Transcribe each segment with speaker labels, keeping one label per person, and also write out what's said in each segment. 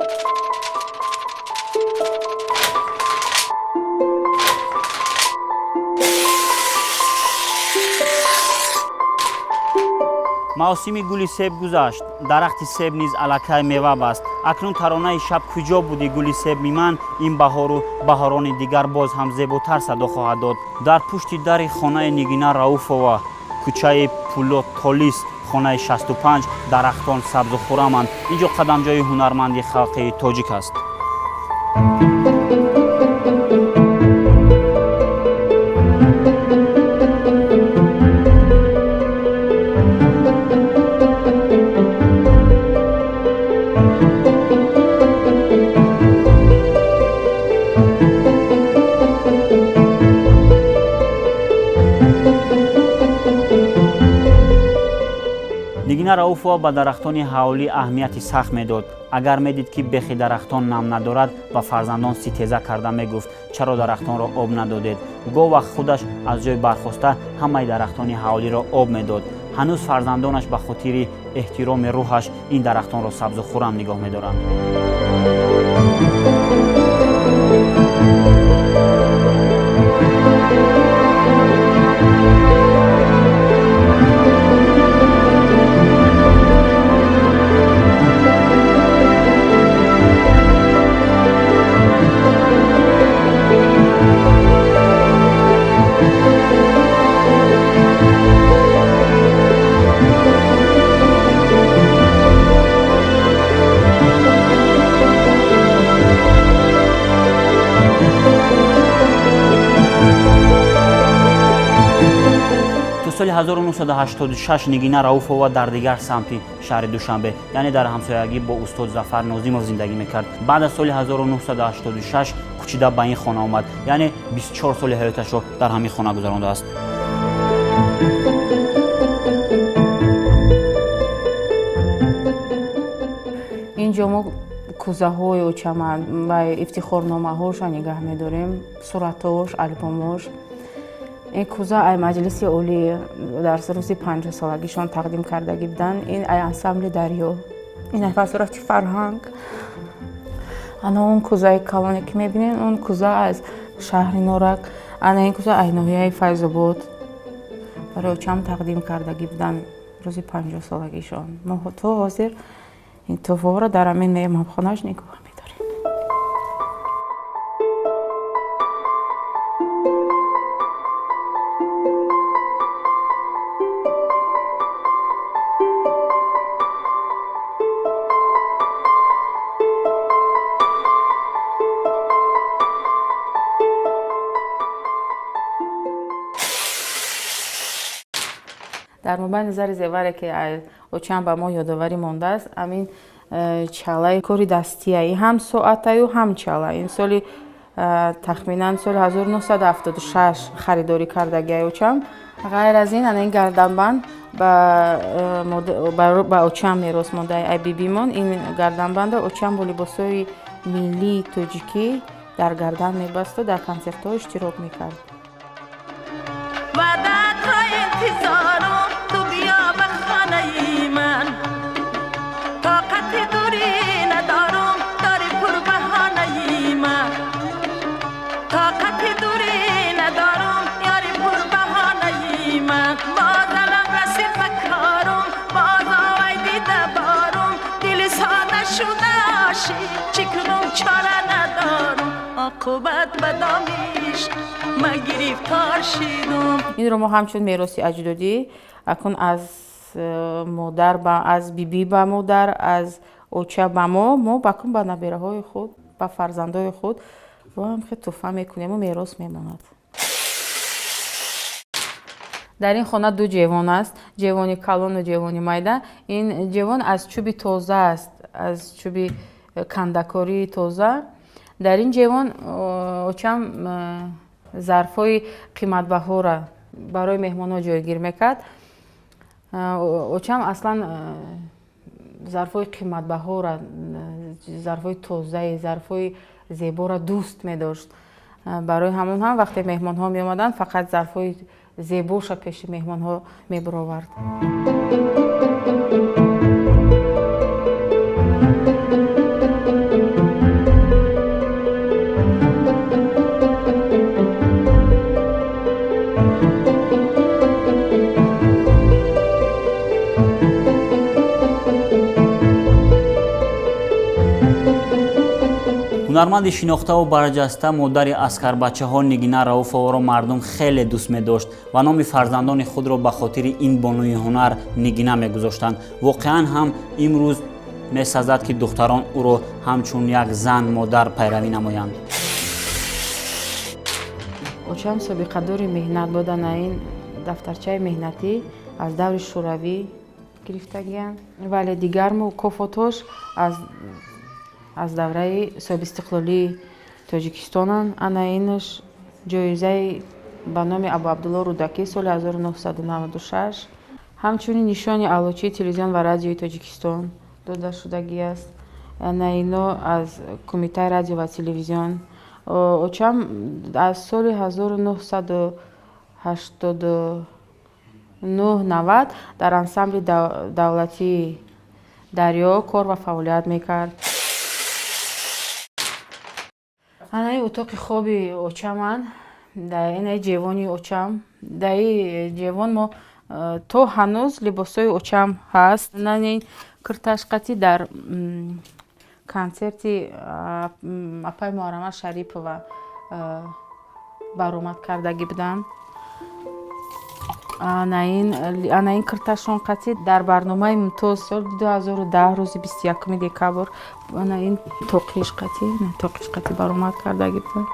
Speaker 1: Мавсими гули себ гузашт, дарахти себ низ аллакай мева баст. Акнун таронаи «Шаб куҷо будӣ, гули себи ман» ин баҳору баҳорони дигар боз ҳам зеботар садо хоҳад дод. Дар пушти дари хонаи Нигина Рауфова, кӯчаи Пулотолис, хонаи 65, дарахтон сабзу хураманд. Ин ҷо қадамҷои ҳунарманди халқи тоҷик аст. Нигина Рауфова ба дарахтони ҳавлӣ аҳамияти сахт медод. Агар медид, ки бехи дарахтон нам надорад, ба фарзандон ситеза карда мегуфт: «Чаро дарахтонро об надодед?» Гоҳ вақт худаш аз ҷой бархоста, ҳамаи дарахтони ҳавлиро об медод. Ҳанӯз фарзандонаш ба хотири эҳтироми рӯҳаш ин дарахтонро сабзу хуррам нигоҳ медоранд. Соли 1986 Нигина Рауфова дар дигар самти шаҳри Душанбе, яъне дар ҳамсоягӣ бо устод Зафар Нозимов зиндагӣ мекард. Баъд аз соли 1986 кӯчида ба ин хона омад, яъне 24 соли ҳаёташро дар ҳамин хона гузарондааст.
Speaker 2: Ин ҷо мо кӯзаҳои очаманд ва ифтихорномаҳоша нигаҳ медорем, суратош, албомош. Ин кӯза ай Маҷлиси Олӣ дар рӯзи 50-солагишон тақдим кардагӣ буданд. Ин ай ансамбли «Дарё», ин ай Вазорати фарҳанг. Ана он кӯзаи калоне, ки мебинед, он кӯза аз шаҳри Норак. Ана ин кӯза ай ноҳияи Файзобод барои очам тақдим кардагӣ буданд рӯзи 50-солагишон. Мо то ҳозир ин тӯҳфаҳоро дар ҳамин меҳмонхонааш нигоҳ медорем. Дар мобайни зари зеваре, ки очам ба мо ёдоварӣ мондааст, ҳамин чалаи кори дастияи, ҳам соатаю, ҳам чала. Ин соли тахминан соли 1976 харидорӣ кардагиай очам. Ғайр аз ин, ана ин гарданбанд ба очам мерос мондаи ай бибимон. Ин гарданбанда очам бо либосҳои миллии тоҷикӣ дар гардан мебасту дар консертҳо иштирок мекард. Инро мо ҳамчун мероси аҷдодӣ акун аз модар аз бибӣ ба модар, аз оча ба мо, мо бакун ба набираҳои худ, ба фарзандои худ бо ҳам хел тӯҳфа мекунему мерос мемонад. Дар ин хона ду ҷевон аст: ҷевони калону ҷевони майда. Ин ҷевон аз чӯби тоза аст, аз чӯби кандакории тоза. Дар ин ҷевон очам зарфҳои қиматбаҳоро барои меҳмонҳо ҷойгир мекард. Очам аслан зарфҳои қиматбаҳоро, зарфҳои тозаи, зарфҳои зеборо дӯст медошт. Барои ҳамон ҳам вақте меҳмонҳо меомаданд, фақат зарфҳои зебоша пеши меҳмонҳо мебуровард.
Speaker 1: Ҳунарманди шинохтаву барҷаста, модари аскарбачаҳо Нигина Рауфоваро мардум хеле дӯст медошт ва номи фарзандони худро ба хотири ин бонуи ҳунар Нигина мегузоштанд. Воқеан ҳам имрӯз месазад, ки духтарон ӯро ҳамчун як зан модар пайравӣ намоянд.
Speaker 2: Очам собиқадори меҳнат буданд. Ин дафтарчаи меҳнатӣ аз даври шӯравӣ гирифтагиянд, вале дигар мукофотҳош аз давраи соҳибистиқлолии Тоҷикистонанд. Ана инаш ҷоизаи ба номи Абуабдулло Рӯдакӣ соли 1996, ҳамчунин нишони аълочии телевизион ва радиои Тоҷикистон дода шудагӣ аст. Ана ино аз Кумитаи радио ва телевизион. Очам аз соли 1989-90 дар ансамбли давлатии Дарё кор ва фаъолият мекард. Анаи утоқи хоби очаман, инаи ҷевони очам. Даи ҷевон мо то ҳанӯз либосҳои очам ҳаст. Нани кирташқатӣ дар консерти апаи Муҳаррама Шарипова баромад кардагӣ буданд. Ана ин кирташон қатӣ дар барномаи Мумтоз соли 2010 рӯзи 21 декабр ана ин тоқиш қатӣ баромад кардагӣ буданд.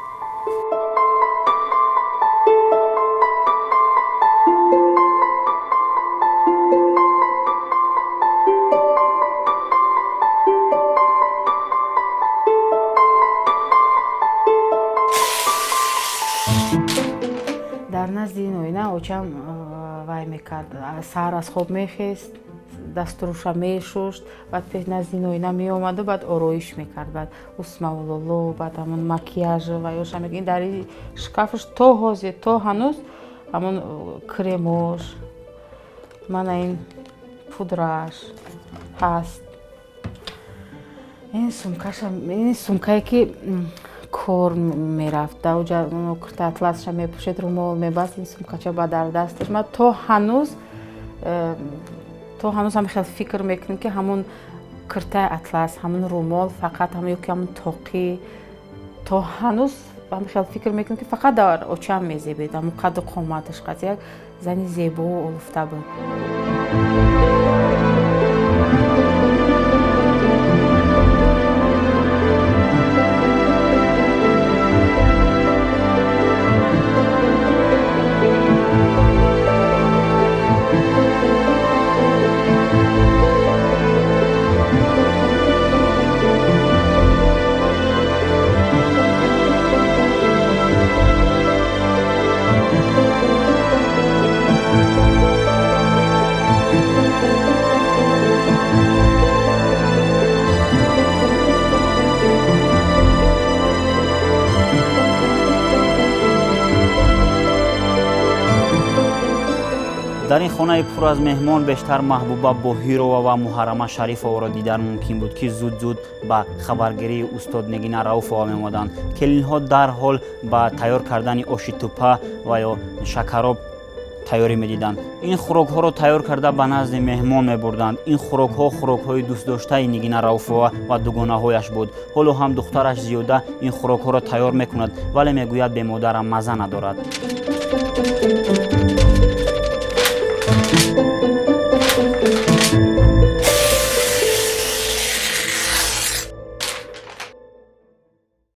Speaker 2: Дар назди ин оина очам вай мекард, саҳар аз хоб мехест, дастуруша мешушт, баъд пеш назди ин оина меомаду баъд ороиш мекард, баъд усмавлоло, баъд ҳамон макияж ва ёша. Ин дар шкафаш то ҳозир, то ҳанӯз ҳамон кремош, мана ин пудраш ҳаст. Ин сумкаша, ин сумкае ки кор мерафт, даоҷа курта атласша мепӯшед, румол мебаст, ин сумкача ба дар дасташ. Ман то ҳанӯз ҳам хел фикр мекунем, ки ҳамон куртаи атлас, ҳамон румол фақат ҳам ёки ҳамон тоқӣ, то ҳанӯз ҳам хел фикр мекунем, ки фақат дар очам мезебед. Ҳамон қадду қоматаш қад як зани зебову олуфта буд.
Speaker 1: Дар ин хонаи пур аз меҳмон бештар Маҳбуба Боҳирова ва Муҳаррама Шарифоваро дидан мумкин буд, ки зуд-зуд ба хабаргирии устод Нигина Рауфова меомаданд. Келинҳо дарҳол ба тайёр кардани оши тупа ва ё шакароб тайёрӣ медиданд. Ин хӯрокҳоро тайёр карда ба назди меҳмон мебурданд. Ин хӯрокҳо хӯрокҳои дӯстдоштаи Нигина Рауфова ва дугонаҳояш буд. Ҳоло ҳам духтараш Зиёда ин хӯрокҳоро тайёр мекунад, вале мегӯяд, бемодарам мазза надорад.